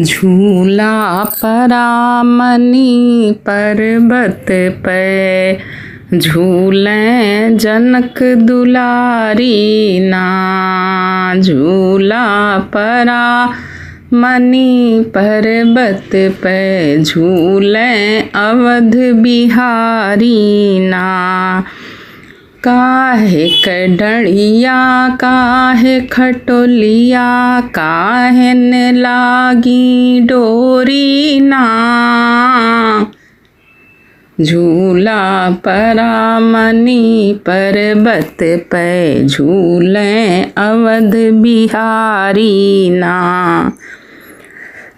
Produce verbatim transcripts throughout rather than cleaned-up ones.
झूला परा मनी पर्वत पे, झूलें जनक दुलारी ना। झूला परा मनी पर्वत पे, झूलें अवध बिहारी ना। काहे कड़ड़िया, काहे खटोलिया, काहे न लागी डोरी ना। झूला परा मनी पर्वत पे, झूलें अवध बिहारी ना।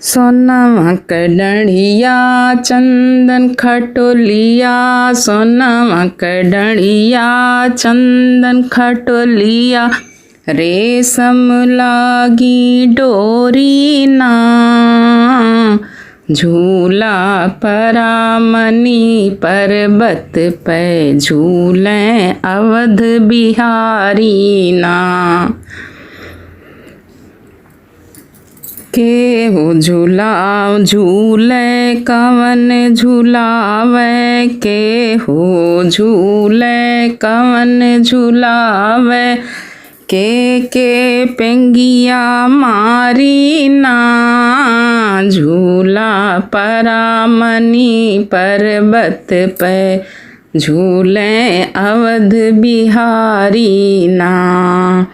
सोनवा कड़ड़िया चंदन खटोलिया, सोनवा कड़ड़िया चंदन खटोलिया, रेशम लागी डोरी ना। झूला परा मनी पर्वत पे, झूलें अवध बिहारी ना। केहू झुलाव झूले कवन झुलावे, केहू झूले कवन झुलावे, के के पेंगिया मारी ना। झूला परा मनी पर्वत पे, झूलें अवध बिहारी ना।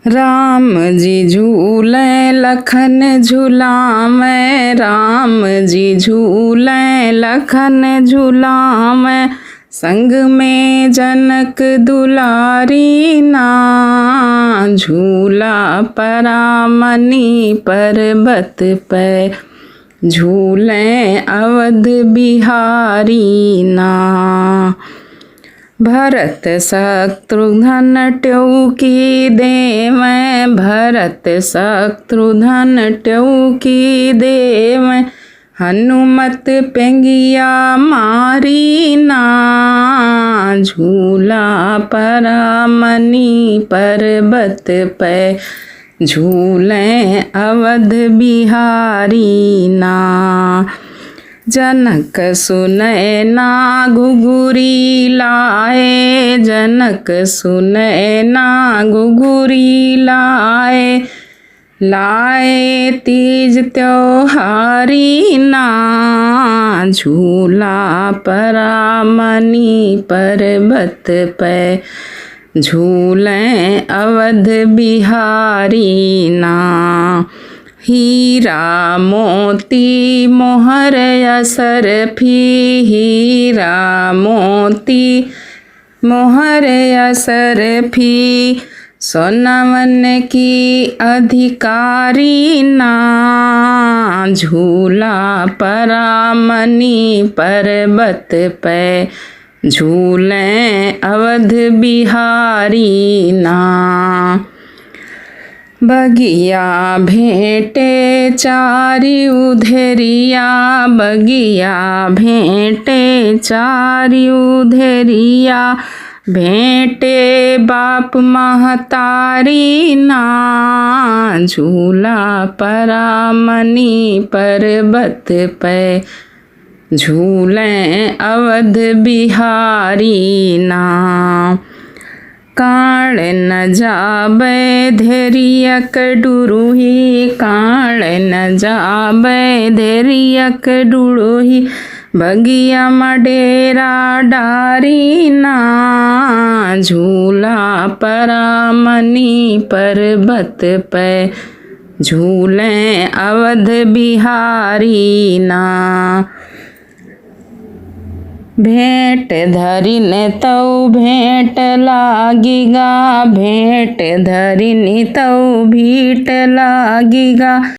राम जी झूलें लखन झुलावें, राम जी झूलें लखन झुलावें, संग में जनक दुलारी ना। झूला परा मनी पर्वत पे, झूलें अवध बिहारी ना। भरत शत्रुघ्न टेउकी देवें, भरत शत्रुघ्न टेउकी देवें, हनुमत पेंगिया मारी ना। झूला परा मनी पर्वत पे, झूलें अवध बिहारी ना। जनक सुनैना घुघुरी लाए, जनक सुनैना घुघुरी लाए, लाए तीज त्योहारी ना। झूला परा मनी पर्वत पे, झूलें अवध बिहारी ना। हीरा मोती मोहर असरफी, हीरा मोती मोहर असरफी, सोनवन की अधिकारी ना। झूला परा मनी पर्वत पे, झूलें अवध बिहारी ना। बगिया भेंटे चारि उधेरिया, बगिया भेंटे चारि उधेरिया, भेंटे बाप महतारी ना। झूला परा मनी पर्वत पे, झूलें अवध बिहारी ना। कांड़ न जाबे धेरियक डुरुही, कांड़ न जाबे धेरियक डुरुही, बगिया म डेरा डारी ना। झूला परा मनी पर्वत पे, झूलें अवध बिहारी ना। भेंट धरिन तौ भेंट लागिगा, भेंट धरिन तौ भीट लागिगा,